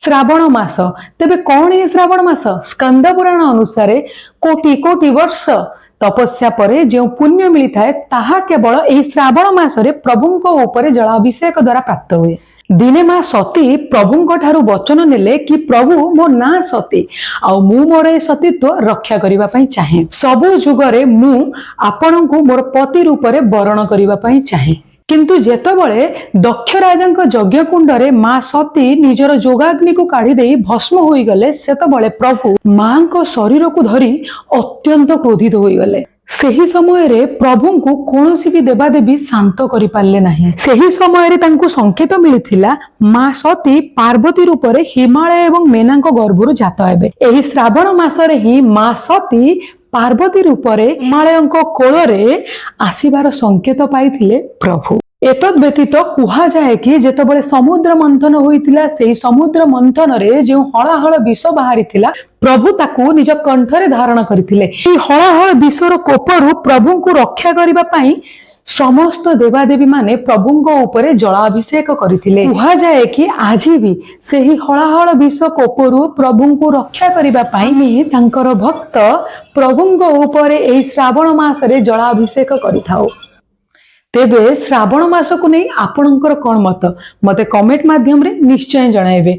ଶ୍ରାବଣ ମାସ। ତେବେ କଣ ଏହି ଶ୍ରାବଣ ମାସ? ସ୍କନ୍ଦ ପୁରାଣ ଅନୁସାରେ କୋଟି କୋଟି ବର୍ଷ ତପସ୍ୟା ପରେ ଯେଉଁ ପୁଣ୍ୟ ମିଳିଥାଏ, ତାହା କେବଳ ଏହି ଶ୍ରାବଣ ମାସରେ ପ୍ରଭୁଙ୍କ ଉପରେ ଜଳାଭିଷେକ ଦ୍ୱାରା ପ୍ରାପ୍ତ ହୁଏ। ଦିନେ ମା ସତୀ ପ୍ରଭୁଙ୍କ ଠାରୁ ବଚନ ନେଲେ କି, ପ୍ରଭୁ, ମୋ ନାଁ ସତୀ ଆଉ ମୁଁ ମୋର ଏ ସତୀତ୍ୱ ରକ୍ଷା କରିବା ପାଇଁ ଚାହେଁ। ସବୁ ଯୁଗରେ ମୁଁ ଆପଣଙ୍କୁ ମୋର ପତି ରୂପରେ ବରଣ କରିବା ପାଇଁ ଚାହେଁ। କିନ୍ତୁ ଯେତେବେଳେ ଦକ୍ଷ ରାଜାଙ୍କ ଯଜ୍ଞ କୁଣ୍ଡରେ ମା ସତୀ ନିଜର ଯୋଗାଗ୍ନିକୁ କାଢି ଦେଇ ଭସ୍ମ ହୋଇଗଲେ, ସେତେବେଳେ ପ୍ରଭୁ ମାଙ୍କ ଶରୀରକୁ ଧରି ଅତ୍ୟନ୍ତ କ୍ରୋଧିତ ହୋଇଗଲେ। ସେହି ସମୟରେ ପ୍ରଭୁଙ୍କୁ କୌଣସି ବି ଦେବାଦେବୀ ଶାନ୍ତ କରିପାରିଲେ ନାହିଁ। ସେହି ସମୟରେ ତାଙ୍କୁ ସଂକେତ ମିଳିଥିଲା, ମା ସତୀ ପାର୍ବତୀ ରୂପରେ ହିମାଳୟ ଏବଂ ମେନାଙ୍କ ଗର୍ଭରୁ ଜାତ ହେବେ। ଏହି ଶ୍ରାବଣ ମାସରେ ହିଁ ମା ସତୀ ପାର୍ବତୀ ରୂପରେ ହିମାଳୟଙ୍କ କୋଳରେ ଆସିବାର ସଂକେତ ପାଇଥିଲେ ପ୍ରଭୁ। ଏତଦ୍ ବ୍ୟତୀତ କୁହାଯାଏ କି ଯେତେବେଳେ ସମୁଦ୍ର ମନ୍ଥନ ହୋଇଥିଲା, ସେହି ସମୁଦ୍ର ମନ୍ଥନରେ ଯେଉଁ ହଳାହଳ ବିଷ ବାହାରିଥିଲା, ପ୍ରଭୁ ତାକୁ ନିଜ କଣ୍ଠରେ ଧାରଣ କରିଥିଲେ। ଏହି ହଳାହଳ ବିଷର କୋପରୁ ପ୍ରଭୁଙ୍କୁ ରକ୍ଷା କରିବା ପାଇଁ ସମସ୍ତ ଦେବାଦେବୀ ମାନେ ପ୍ରଭୁଙ୍କ ଉପରେ ଜଳାଭିଷେକ କରିଥିଲେ। କୁହାଯାଏ କି ଆଜି ବି ସେହି ହଳାହଳ ବିଷ କୋପରୁ ପ୍ରଭୁଙ୍କୁ ରକ୍ଷା କରିବା ପାଇଁ ଆମେ, ତାଙ୍କର ଭକ୍ତ, ପ୍ରଭୁଙ୍କ ଉପରେ ଏହି ଶ୍ରାବଣ ମାସରେ ଜଳାଭିଷେକ କରିଥାଉ। ତେବେ ଶ୍ରାବଣ ମାସକୁ ନେଇ ଆପଣଙ୍କର କଣ ମତ, ମତେ କମେଣ୍ଟ ମାଧ୍ୟମରେ ନିଶ୍ଚୟ ଜଣାଇବେ।